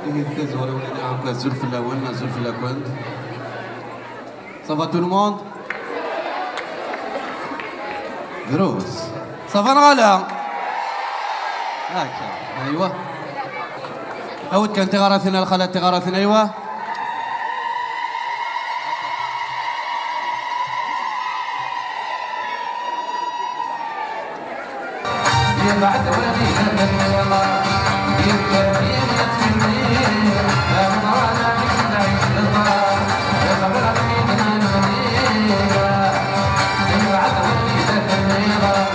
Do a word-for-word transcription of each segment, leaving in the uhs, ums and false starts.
Azul fell-awen, azul fell-akent. Ça va tout le monde? Drus. Ça va neɣ ala? Akka. Aywa. Awd kan tiɣratin a lxalat, tiɣratin, aywa. Yebɛed walida d nniḍer, yeffer yiwen ad thenni, amḍan amek tɛic leḍer, iqbel akken ad nɣni. Yebɛed walida d nniḍer,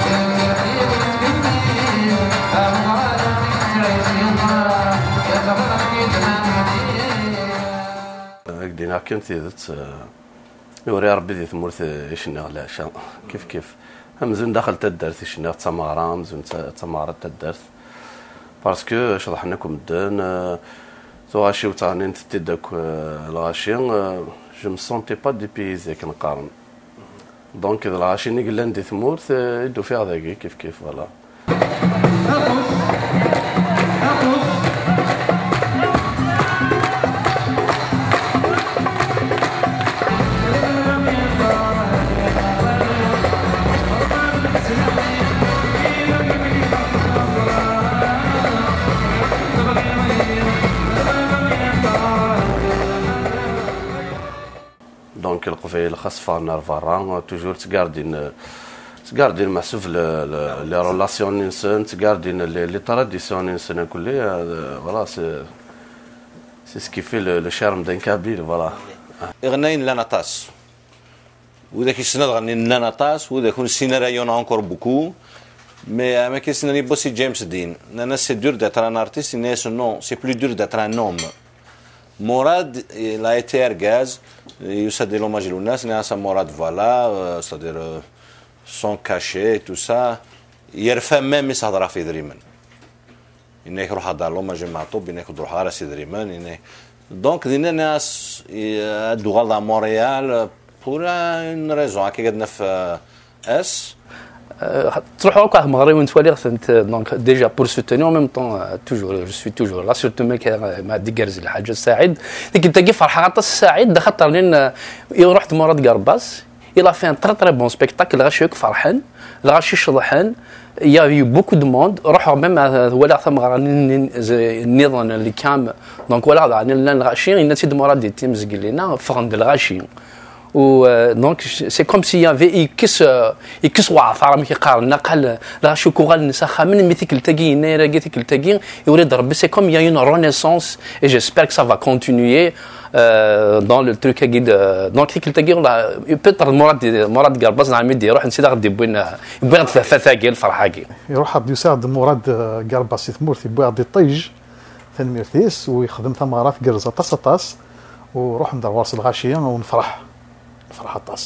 yeffer yiwen ad thenni, amḍan amek tɛic leḍer, iqbel akken ad nɣni. Ad k-d-iniɣ kan tidet, eh, Yuri Rebbi di tmurt, eh, i cenniɣ leɛca, kif kif. Amzun daxel taddart i cenniɣ d tameɣra, amzun d ta-, d tameɣra n taddart. Parce que ceḍḥen akk medden, eh, tuɣaci ur ttɣennint-id akk, eh, lɣaci, eh, je me sentais pas dépaysé akken qqaren. Donc d lɣaci-nni i yellan di tmurt, eh, i d-ufiɣ dagi, kif kif, voilà. Donc Leqbayel xas ffɣen ar berra, toujours ttgardin, ttgardin meḥsub le, le, les relations-nsen, ttgardin les, les traditions-nsen, akk-nni, euh, voilà, c'est, c'est ce qui fait le, le charme d'un Kabyle, voilà. Iɣennayen llan aṭas. Widak yessnen ad ɣennin llan aṭas, widak ur nessin ara, il y en a encore beaucoup. Mais am akken i s-nnan i Bossy James Dean, nnan-as c'est dur d'être un artiste, yenna-yasen non, c'est plus dur d'être un homme. Murad, il a été argaz, yusa-d i l'hommage i Lwennas, nniɣ-as a Murad, voilà, euh, c'est-à-dire, euh, son cachet et tout ça, yerfa même mi s-hedreɣ ɣef yedrimen. Yenna-ak ruḥ ad d-terr l'hommage i Meɛṭub, yenna-ak ur d-ruḥeɣ ara s yedrimen, yenna-ak. Donc dinna nniɣ-as, i, ad d-uɣaleḍ à Montréal, pour une raison, akka ad naf, euh, ass. Euh, ttruḥuɣ akk ar tmeɣriwin, ttwaliɣ-tent, euh, donc déjà pour soutenir, en même temps, euh, toujours, je suis toujours là, surtout ma k-, ma d-igerrez lḥaǧa Saɛid. Tikkelt-agi ferḥeɣ aṭas Saɛid, d axaṭer nin, euh, iruḥ-d Murad Garbas, il a fait un très très bon spectacle, lɣaci akk ferḥen, lɣaci ceḍḥen, il y a eu beaucoup de monde, ruḥeɣ même, euh, walaɣ tameɣra nni-, nni-, nniḍen, les cams, donc walaɣ daɣen llan lɣaci, yenna-tt-id Murad di timezgilin-a, ffɣen-d lɣaci. U, euh, donc, c'est comme s'il y avait, yekkes, euh, yekkes weɛtar, amek i qqaren, naqal, lɣaci akk uɣalen s axxam, mi tikkelt-agi, yennayer-agi, tikkelt-agi, iwri-d Rebbi, c'est comme il y a une renaissance, et j'espère que ça va continuer, euh, dans le truc-agi de, donc, tikkelt-agi, on a, peut-être Murad, Murad Garbas, neɣ mi d-iruḥ, nsi d aɣ-d-iwwin, euh, iwwi-ɣ-d tafat-agi, lferḥ-agi. Iruḥ-d, yusa-d Murad, euh, Garbas si tmurt, iwwi-ɣ-d iṭij, tanemmirt-is, u yexdem tameɣra tgerrez aṭas, aṭas, u ruḥen-d ar ɣur-s lɣaci, u nefreḥ. Nefreḥ aṭas.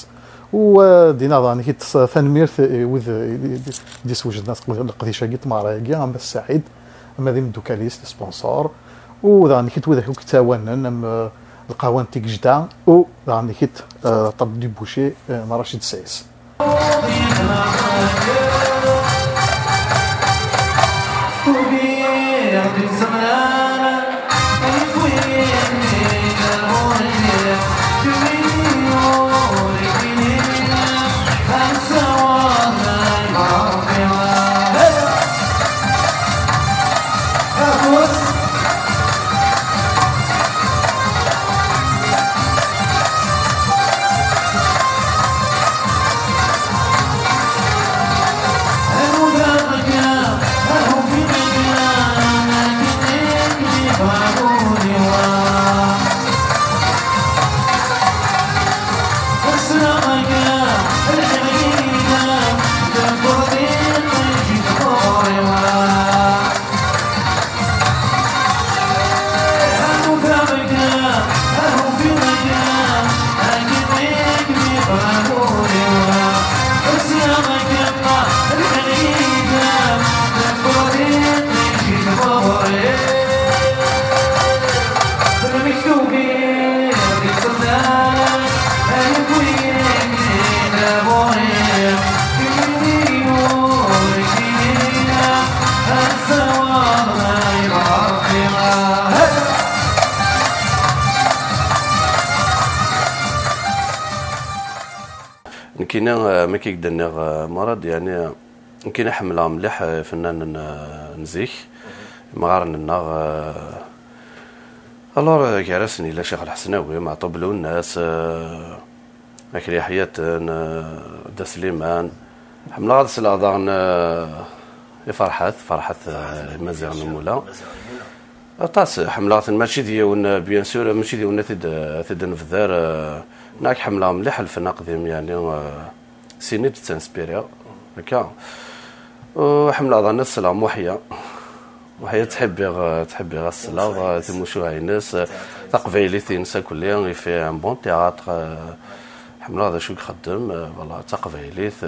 U, uh, dina daɣen i t-, tanemmirt i wid i d-, d-, d-iswejden leqdic-agi n tmeɣra-agi, ama Saɛid, ama d imeddukal-is, les sponsors, u daɣen i t-, wid akk yettɛawanen, am, uh, lqahwa n Tigejda, u daɣen i t-, uh, ṭṭabla du boucher, uh, n Racid Sayes. Nekkini, eh, mi k-d-nniɣ, eh, Murad, yeɛni, nekkini ḥemmleɣ mliḥ, eh, ifennanen, eh, n zik, imɣaren-nneɣ, eh, alors, eh, gar-asen yella Ccix Lḥesnawi, Meɛṭub Lwennas, eh, Akli Ḥyaten, eh, Dda Sliman. Ḥemmleɣ ad sleɣ daɣen, eh, i Ferḥat, Ferḥat, eh, Imaziɣen n Umula. Aṭas, ḥemmleɣ-ten, mačči d yiwen, eh, bien sûr, mačči d yiwen ad t-id, ad t-id-nebder, eh, nekk ḥemmleɣ mliḥ lfen aqdim, yeɛni, eh, sini d-ttanspiriɣ, akka. U ḥemmleɣ daɣen ad sleɣ Muḥya. Muḥya ttḥibbiɣ, ttḥibbiɣ ad sleɣ, timucuha-ines, taqbaylit-ines akk-, il fait un bon théâtre, ḥemmleɣ d acu i ixeddem, voilà, d taqbaylit,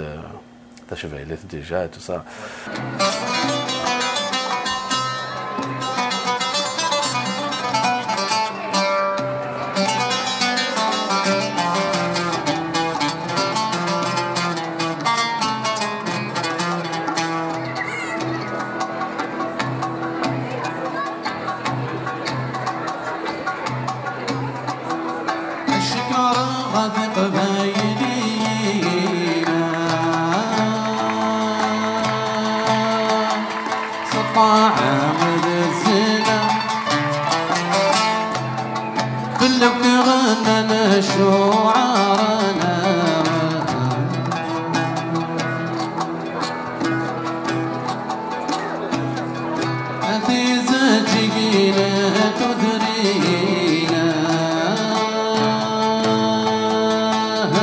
tacbaylit déjà et tout ça. Cekreɣ ad iqbayliyen s ṭṭaɛa d zzina, fell-ak ɣennan ccuɛara-nneɣ. A tizeǧǧigin tudrin,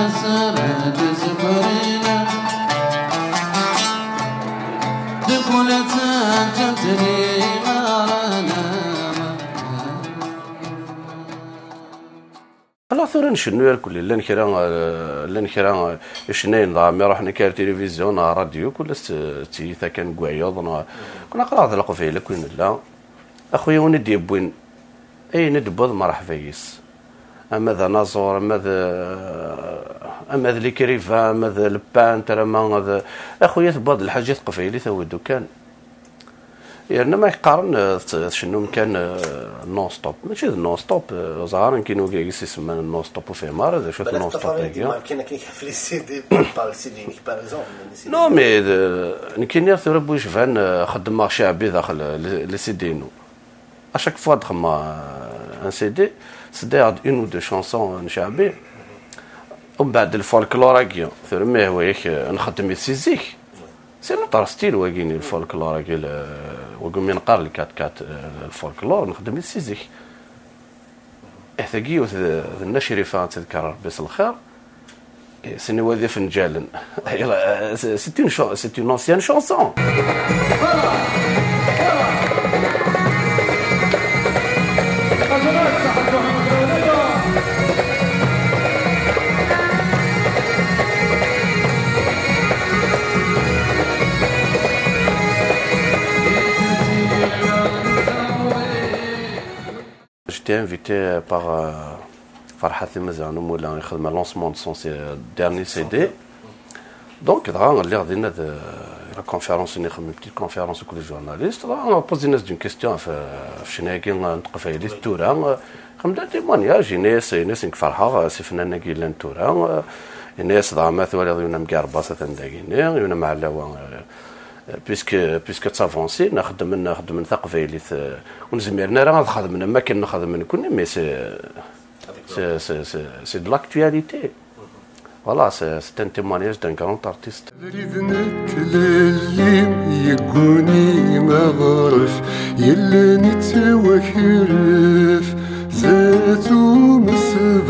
asrad zebrin, deg ula ttaǧǧant limaran. Alors tura ncennu irkelli, llan kra, eh, llan kra, eh, icennayen dɣa mi ruḥen akka ar tilivizyu neɣ ṛadyu, kul ass, eh, d tiyita kan n wayeḍ, neɣ, kun aql-aɣ d Leqbayel akk i nella. A xuya, win i d-yewwin ayen i d-tewwiḍ, merḥba yis. Ama d anaẓur, ama d, eh, ama d l'écrivain, ama d le peintre, ama d, a xuya, tewwiḍ-d lḥaǧa i teqbaylit, awi-d kan. Yerna ma qqaren, eh, tc-, tcennum kan, eh, non-stop. Mačči d non-stop, eh, ẓer nekkini ugayes isemman non-stop, ur fhimeɣ ara d acu-t non-stop-agi. Kan akken ixef les C D, par le C D-inek, par exemple, les C D. Non, mais, eh, nekkini tura bu yecban, eh, xeddmeɣ ceɛbi daxel, eh, le, le C D-inu. À chaque fois d-xemmeɣ, eh, un C D, sdayɣ-d une ou deux chansons n ceɛbi. Umbeɛd lfolklore-agi, tura ma yehwa-yak, eh, nxeddem-it si zik. C'est notre style wagi-nni, lfolklore-agi, le, wagi mi neqqar le quatre quatre, euh, lfolklore, nxeddem-it si zik. Eh, tagi yiwet d, d Nna Crifa, ad tt-idker Rebbi s lxir. Eh, sniwa d ifenǧalen. C'est, c'est une cha-, c'est une ancienne chanson. J'étais invité par, euh, Farhat Imaziɣen Umula, ixdem lancement de son C-, dernier C D. Donc, dɣa lliɣ dinna d, la conférence-nni, xedmen une petite conférence akked les journalistes. Dɣa posé-as-d une question ɣef, ɣef ccna-agi n teqbaylit tura. Xedmen-d un témoignage, yenna-yas, yenna-yas nekk ferḥeɣ s ifennanen-agi yellan tura. Yenna-yas dɣa ma twaliḍ yiwen am Garbas atan dagini, yiwen am Ɛlawa, euh, puisque, puisque ttavansin, xeddmen, xeddmen taqbaylit, euh, ur nezmiren ara ad xedmen am wakken xedmen kunni, mais c'est, c'est, c'est, c'est, c'est de l'actualité. Voilà, c'est, c'est un témoignage d'un grand artiste. Abrid n tlelli yegguni aɣref, yellan ittwakref, zdat umesbaṭli.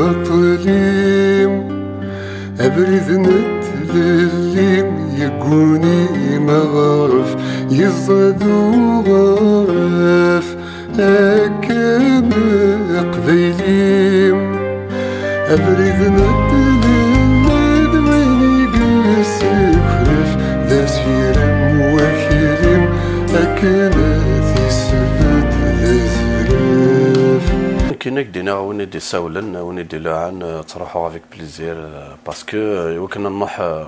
Abrid n tlelli yegguni aɣref, yeẓẓad uɣref. Akken aqbayli, abrid n tlelli d win i yessekref, d asirem wakli, akken ad t-isbedd d azref. Nekkini ad k-d-iniɣ, win i d-isawlen, win i d-iluɛan, ttruḥuɣ avec plaisir, parce que, euh, iwakken ad nruḥ, euh,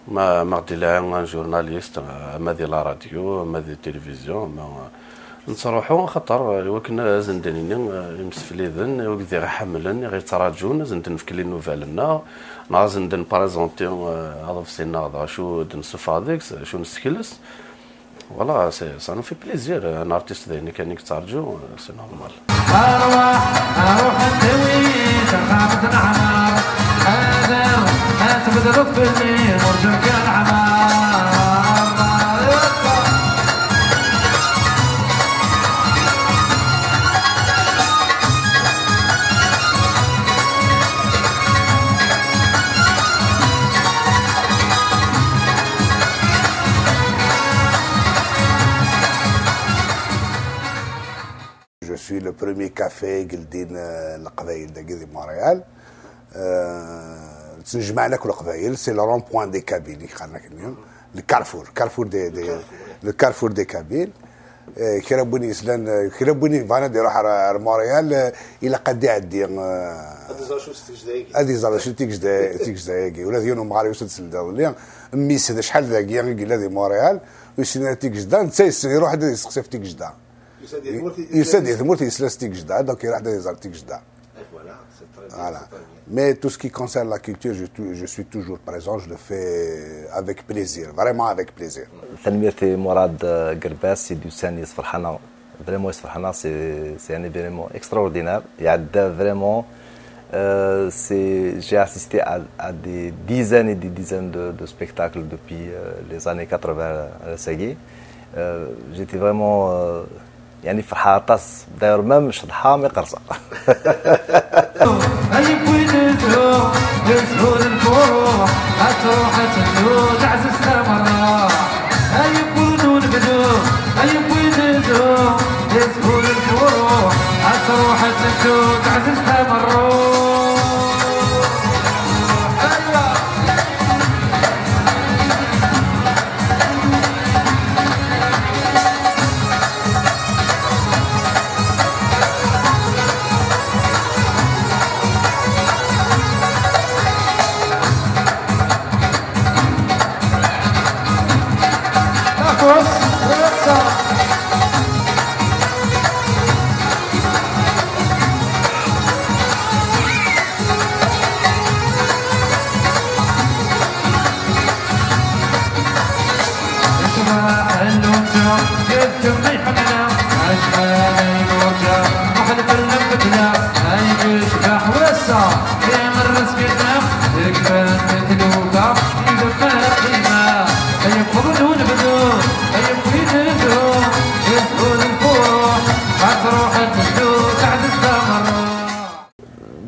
Ma, ma ɣ-d-yelha un journaliste, euh, ama di la radio, ama di télévision, ama, euh, Nettruḥu axaṭer, eh, iwakken ad sen-d-nini, eh, imsefliden, wid i ɣ-iḥemmlen, i ɣ-yettraǧun, ad sen-d-nefk les nouvelles-nneɣ, neɣ ad sen-d-nprésenté, eh, aḍebsi-nneɣ, d acu d-nessufeɣ deg-s, d acu nessekles. Voilà, c'est, ça nous fait plaisir. Un artiste d ayen kan i yettraǧu, c'est normal. Arwaḥ, arwaḥ ad d-tawi taxxamt n Ɛmer. Ḥader, ad tbeddleḍ fell-i, ur ǧǧeɣ kan Ɛmer. Je suis le premier café i yeldin, euh, Leqbayel dagi di Montréal. Euh, ttnejmaɛen akk Leqbayel, c'est le rond-point des Kabyles, i qqaren akken. Le carrefour, carrefour des, des, le carrefour des Kabyles. Eh, kra n win yeslan, eh, kra n win yebɣan ad iruḥ ar, ar Montréal, eh, ilaq ad iɛeddi, eh, ad iẓer acu s tigejda-agi. Ad iẓer acu tigejda-, tigejda-agi. Ula d yiwen umɣar yusa-d seld iḍelli, mmi-s d acḥal dagi i yella di Montréal, ur yessin ara tigejda, netta yes-, iruḥ-d ad yesteqsi ɣef tigejda. Yusa-d i tmurt, yesla s tigejda, donc iruḥ-d ad iẓer tigejda. Et voilà, c'est très bien, voilà. C'est très bien. Mais tout ce qui concerne la culture, je, tou- je suis toujours présent, je le fais avec plaisir, vraiment avec plaisir. Tanemmirt i Murad, euh, Gerbas, i d-yusan yesferḥ-aneɣ. Vraiment yesferḥ-aneɣ, c'est c'est un événement extraordinaire. Iɛedda vraiment, euh, c'est j'ai assisté à, à des dizaines et des dizaines de, de spectacles depuis, euh, les années quatre-vingts à la série. Euh, j'étais vraiment, euh, يعني فرحة عطاس داير مام شطحة مي قرصة. أي بوين تروح يزهو للفروح، هتروح تنو تعزز تمرة. أي بوين ونبدو، أي بوين تروح يزهو للفروح، هتروح تنو تعزز تمرة. أيوة.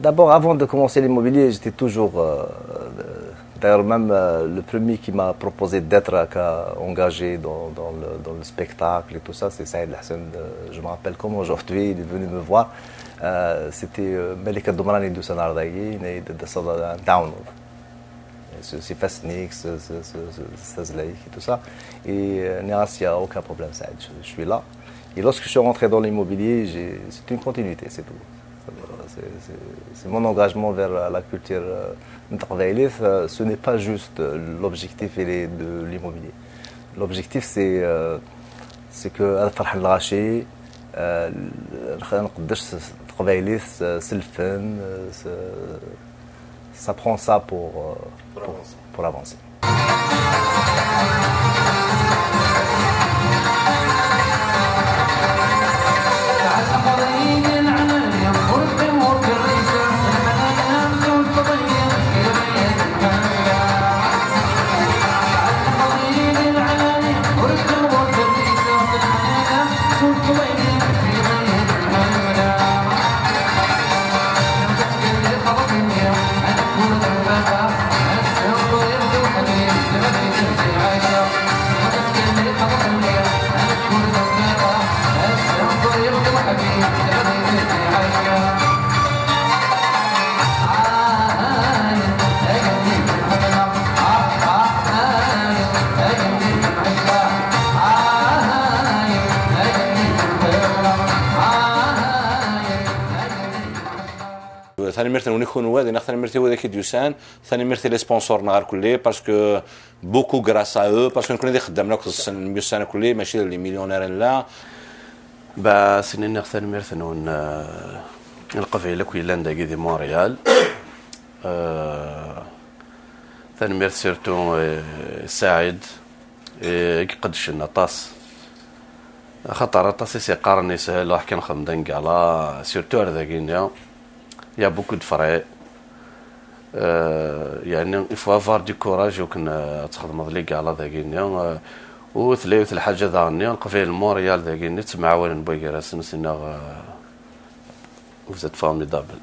D'abord, avant de commencer l'immobilier, j'étais toujours, euh, d'ailleurs même, euh, le premier qui m'a proposé d'être, euh, engagé dans, dans le, dans le spectacle et tout ça, c'est Saïd Hassan. Euh, je me rappelle comme aujourd'hui, il est venu me voir. Euh, c'était, euh, Malika Domrani de Sanardagi, il est de, de, de, de, c'est c'est fascinaque, c'est c'est- c'est- c'est- c'est zlaïque et tout ça. Et, euh, nniɣ-as, il n'y a aucun problème, Saïd, je, je suis là. Et lorsque je suis rentré dans l'immobilier, j'ai- c'est une continuité, c'est tout. C'est- c'est- C'est mon engagement vers la culture, euh, n teqbaylit. Euh, ce n'est pas juste, euh, l'objectif, il est de l'immobilier. L'objectif, c'est, euh, c'est que ad ferḥen lɣaci, euh, ad nqeddec s teqbaylit, s s lfen, euh, s- Ça prend ça pour, euh, pour, pour avancer. Tanemmirt-nwen i kunwi, ad iniɣ tanemmirt i widak i d-yusan, tanemmirt i les sponsors-nneɣ irkelli, parce que beaucoup grâce à eux, parce que nekkni d ixeddamen akked-sen myussan irkelli, mačči d les millionnaires nella. Ba, sin-nniɣ tanemmirt-nwen, eh, i Leqbayel akk yellan dagi di Montréal. Eh, tanemmirt surtout, eh, Saɛid, eh, i iqeddcen aṭas. Axaṭer aṭas i s-iqqaren yeshel, ruḥ kan xdem-d angala, surtout ar dagi-nni. Il y a beaucoup de frais. Euh, yeɛni, il faut avoir du courage akken, euh, ad txedmeḍ les galas dagi-nni. Euh, u tella yiwet lḥaǧa daɣen-nni, Leqbayel n Montréal dagi-nni ttemɛawanen wway gar-asen, s-nniɣ, euh, vous êtes formidables.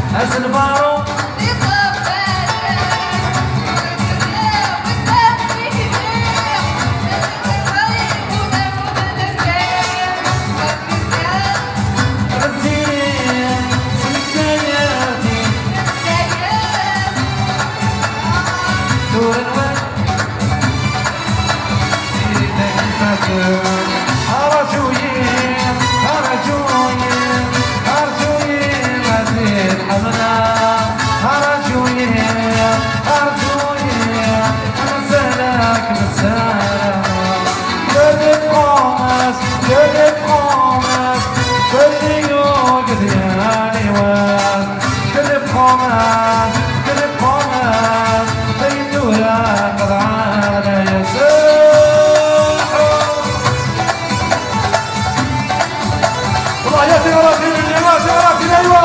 والله يا ثيراتي، يا ثيراتي، أيوة.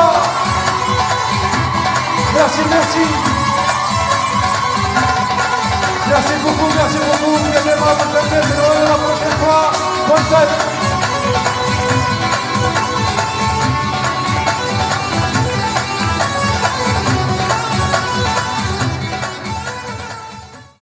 Merci, merci. Merci beaucoup, merci beaucoup. Vous êtes vraiment très, très généreux. La prochaine fois, bonne fête.